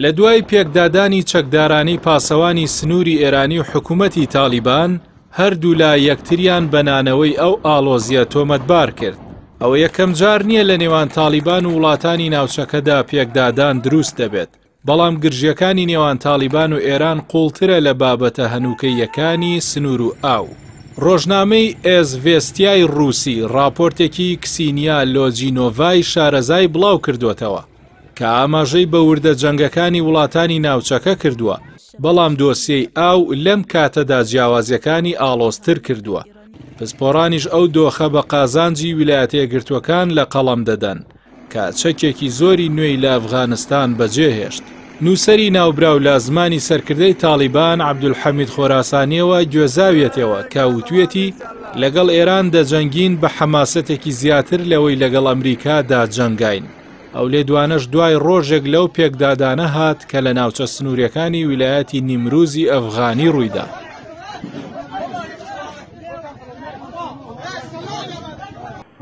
لە دوای پێکدادانی چەکدارانی پاسەوانی سنووری ئێرانی و حکوومەتی تاڵیبان، هەردوولا یەکتریان بە نانەوەی ئەو ئاڵۆزییە تۆمەتبار کرد. ئەوە یەکەمجار نییە لە نێوان تاڵیبان و وڵاتانی ناوچەکەدا پێکدادان دروست دەبێت، بەڵام گرژییەکانی نێوان تاڵیبان و ئێران قووڵترە لە بابەتە هەنووکەییەکانی سنوور و ئاو. ڕۆژنامەی ئێزڤێستیای ڕووسی ڕاپۆرتێکی کسینیا لۆجینۆڤای شارەزای بڵاو کردووەتەوە کە ئاماژەی بە وردە جەنگەکانی وڵاتانی ناوچەکە کردووە، بەڵام دۆسیەی ئاو لەم کاتەدا جیاوازییەکانی ئاڵۆزتر کردووە. پسپۆڕانیش ئەو دۆخە بە قازانجی ویلایەتەیەکگرتووەکان لە قەڵەم دەدەن. کە چەکێکی زۆری نوێی لە ئەفغانستان بەجێهێشت. نووسەری ناوبراو لە زمانی سەرکردەی تاڵیبان عەبدولحەمید خۆراسانییەوە گوێزاویەتەوە کە وتویەتی، لەگەڵ ئێران دەجەنگین بە حەماسەتێکی زیاتر لەوەی لەگەڵ ئەمریکادا جەنگاین. ئەو لێدوانەش دوای ڕۆژێک لەو پێکدادانە هات کە لە ناوچە سنوورییەکانی ویلایەتی نیمروزی ئەفغانی ڕوویدا.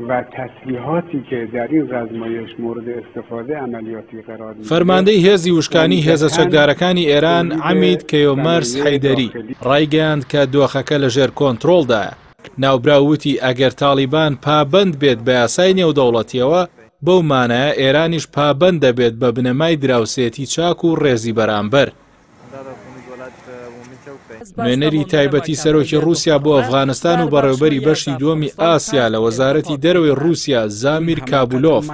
و تسلیحاتی که در این رزمایش مورد استفاده عملیاتی قرار میگیره. فەرماندەی هێزی وشکانی هێزە چەکدارەکانی ئێران عەمید کەیۆمەرس حەیدەری ڕایگەیاند کە دۆخەکە لەژێر کۆنترۆڵدایە. ناوبراو وتی ئەگەر تاڵیبان پابەند بێت بە یاسای نێودەوڵەتییەوە، بەو مانایە ئێرانیش پابەند دەبێت بە بنەمای دراوسێتی چاک و ڕێزی بەرامبەر. نوێنەری تایبەتی سەرۆکی ڕووسیا بۆ ئەفغانستان و بەڕێوبەری بەشی دووەمی ئاسیا لە وەزارەتی دەرەوەی ڕووسیا زامیر کابولۆف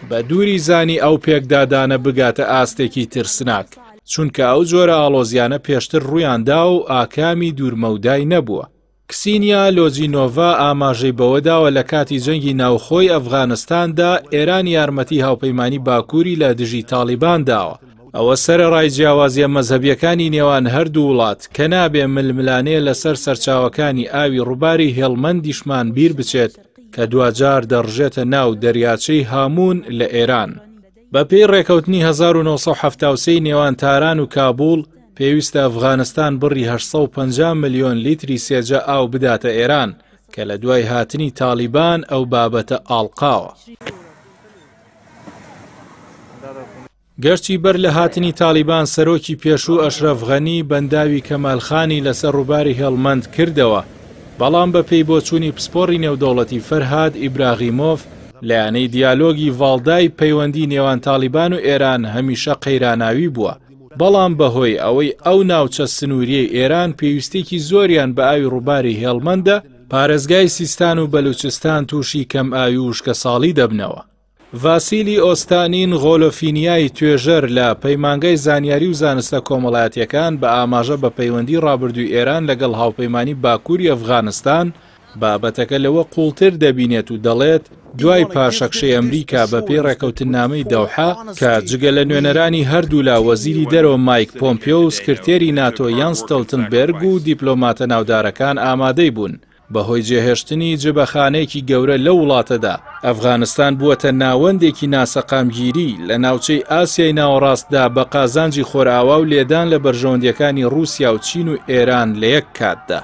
بە دووری زانی ئەو پێکدادانە بگاتە ئاستێکی ترسناک، چونکە ئەو جۆرە ئاڵۆزیانە پێشتر ڕوویاندا و ئاکامی دوورمەودای نەبووە. کسینیا لۆجینۆڤا ئاماژەی بەوەداوە لە کاتی جەنگی ناوخۆی ئەفغانستاندا ئێران یارمەتی هاوپەیمانی باکووری لە دژی تاڵیبان داوە، ئەوە سەرەڕای جیاوازییە مەزهەبییەکانی نێوان هەردوو وڵات کە نابێ ململانێ لەسەر سەرچاوەکانی ئاوی ڕووباری هێڵمەندیشمان بیر بچێت کە دواجار دەڕژێتە ناو دەریاچەی هاموون لە ئێران. بەپێی ڕێکەوتنی 1973 ی نێوان تاران و کابوڵ، پێویستە ئەفغانستان بڕی 850 ملیۆن لیتری سێجا ئاو بداتە ئێران، کە لە دوای هاتنی تاڵیبان ئەو بابەتە ئاڵقاوە. گەرچی بەر لە هاتنی تاڵیبان سەرۆکی پێشوو ئەشرەف غەنی بەنداوی کەمال خانی لەسەر ڕووباری هێڵمەند کردەوە، بەڵام بە پێی بۆچوونی پسپۆڕی نێودەوڵەتی فەرهاد ئیبراغیمۆف لە یانەی دیالۆگی ڤاڵدای پەیوەندی نێوان تاڵیبان و ئێران هەمیشە قەیراناوی بووە، بەڵام بەهۆی ئەوەی ئەو ناوچە سنووریەی ئێران پێویستیەکی زۆریان بە ئاوی ڕووباری هێڵمەندە، پارێزگای سیستان و بەلوچستان تووشی کەمئاوی و وشکەساڵی دەبنەوە. ڤاسیلی ئۆستانین غۆلۆفینیای توێژەر لە پەیمانگای زانیاری و زانستە کۆمەڵایەتیەکان بە ئاماژە بە پەیوەندی ڕابردووی ئێران لەگەڵ هاوپەیمانی باکووری ئەفغانستان بابەتەکە لەوە قووڵتر دەبینێت و دەڵێت دوای پاشەکشەی ئەمریکا بە پێی ڕێکەوتننامەی دەوحە کە جگە لە نوێنەرانی هەردوولا وەزیری دەرەوە مایک پۆمپیۆ و سکرتێری ناتۆ یان ستۆلتنبێرگ و دیپلۆماتە ناودارەکان ئامادەی بوون بەهۆی جێهێشتنی جبەخانەیەکی گەورە لەو وڵاتەدا، ئەفغانستان بووەتە ناوەندێکی ناسەقامگیری لە ناوچەی ئاسیای ناوەڕاستدا بە قازانجی خۆرئاوا و لێدان لە بەرژەوەندییەکانی ڕووسیا و چین و ئێران لە یەک کاتدا.